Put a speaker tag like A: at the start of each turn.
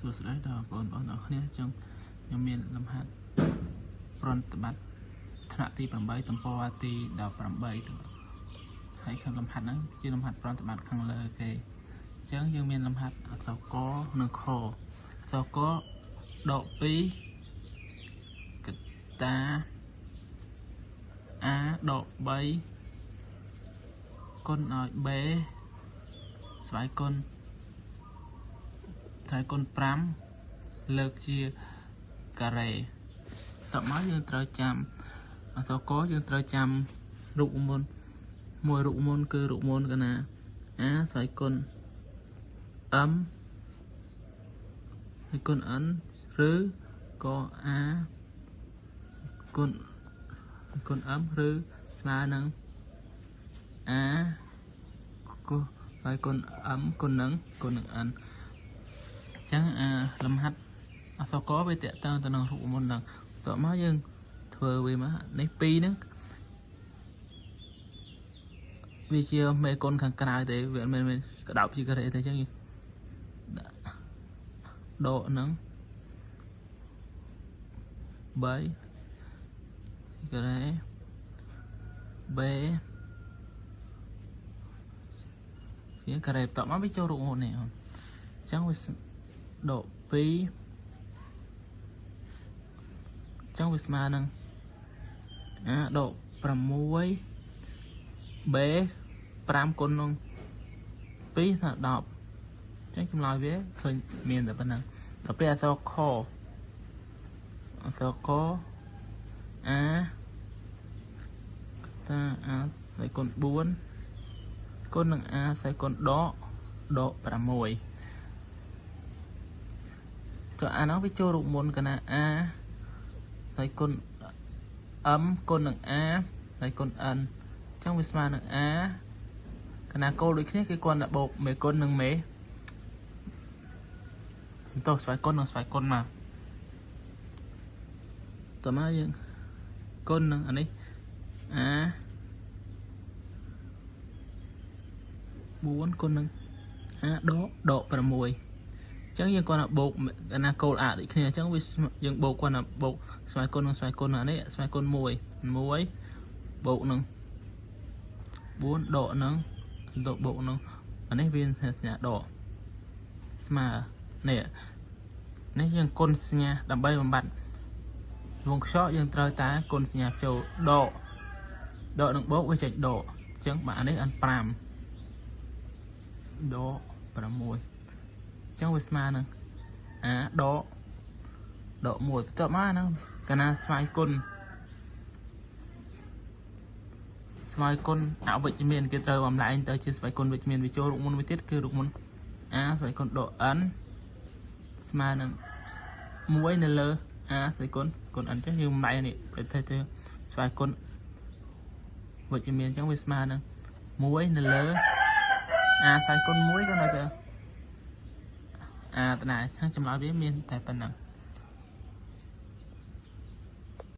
A: សួស្តីដល់បងប្អូនទាំងអស់គ្នាចឹងខ្ញុំមានលំហាត់ប្រតិបត្តិថ្នាក់ទី8ទំព័រទី18ហើយក្នុងលំហាត់ហ្នឹងជាលំហាត់ប្រតិបត្តិខាងលើគេអញ្ចឹងយើងមានលំហាត់អក្សរកនិងខអក្សរកដក2កតា a ដក3គុណឲ្យ b ស្វ័យគុណស្វ័យគុណ5លើកជាការ៉េតមកយើងត្រូវចាំអក្សរកយើងត្រូវចាំរូបមន្តមួយរូបមន្តគឺរូបមន្តកណា a ស្វ័យគុណ m ហើយគុណ n ឬក៏ a គុណគុណ m ឬស្មើនឹង a គុណហើយគុណ m គុណនឹងn អញ្ចឹងអាលំហាត់អក្សរកវាតកតងទៅនឹងរូបមន្តហ្នឹងតោះមកយើងធ្វើវាមកនេះ2ហ្នឹងវាជាមេគុណខាងក្រៅទេវាអត់មែនក្តោបជាការ៉េទេអញ្ចឹងដាក់ដកហ្នឹង3ការ៉េ b ជាការ៉េតមកវាចូលរូបមន្តនេះអញ្ចឹងវាដក2ចឹងវាស្មើនឹង a ដក6 b 5គុណនឹង2ថា10ចឹងចម្លើយវាឃើញមានតែប៉ុណ្ណឹងដល់ពេលអក្សរខអក្សរក a តា a ស្វ័យគុណ4គុណនឹង a ស្វ័យគុណដកដក6ក៏អានោះវាចូលរូបមន្តកណា a ហើយគុណ m គុណនឹង a ហើយគុណ n អញ្ចឹងវាស្មើនឹង a កណាគោលដូចគ្នាគឺគាត់តែបូកមេគុណនិងមេសន្តោសស្វ័យគុណនិងស្វ័យគុណមកតើមកយើងគុណនឹងអានេះ a 4គុណនឹង a ដកដក6ចឹងយើងគាត់ថាបូកកណាគោល a ដូចគ្នាអញ្ចឹងវាយើងបូកគាត់ថាបូកស្វ័យគុណនិងស្វ័យគុណអានេះស្វ័យគុណ1 1បូកនឹង4ដកនឹងសន្ទុះបូកនឹងអានេះវាសញ្ញាដកស្មើនេះនេះយើងគុណសញ្ញាដើម្បីបំបត្តិវងខ្យល់យើងត្រូវតែគុណសញ្ញាចូលដកដកនឹងបូកវាចេញដកអញ្ចឹងបាទអានេះអាន5ដក6ចឹងវាស្មើនឹង a ដកដក1បន្ទាប់មកហ្នឹងកាលណាស្វ័យគុណស្វ័យគុណអវិជ្ជមានគេត្រូវបំលែងទៅជាស្វ័យគុណវិជ្ជមានវាចូលរូបមន្តមួយទៀតគឺរូបមន្ត a ស្វ័យគុណដក n ស្មើនឹង1នៅលើ a ស្វ័យគុណគុណ n ចឹងយើងបំលែងនេះប្រទេសទៅស្វ័យគុណវិជ្ជមានចឹងវាស្មើនឹង1នៅលើ a ស្វ័យគុណ1ក៏នៅទៅអាតណាអញ្ចឹងចម្លើយវាមានតែប៉ុណ្ណឹង។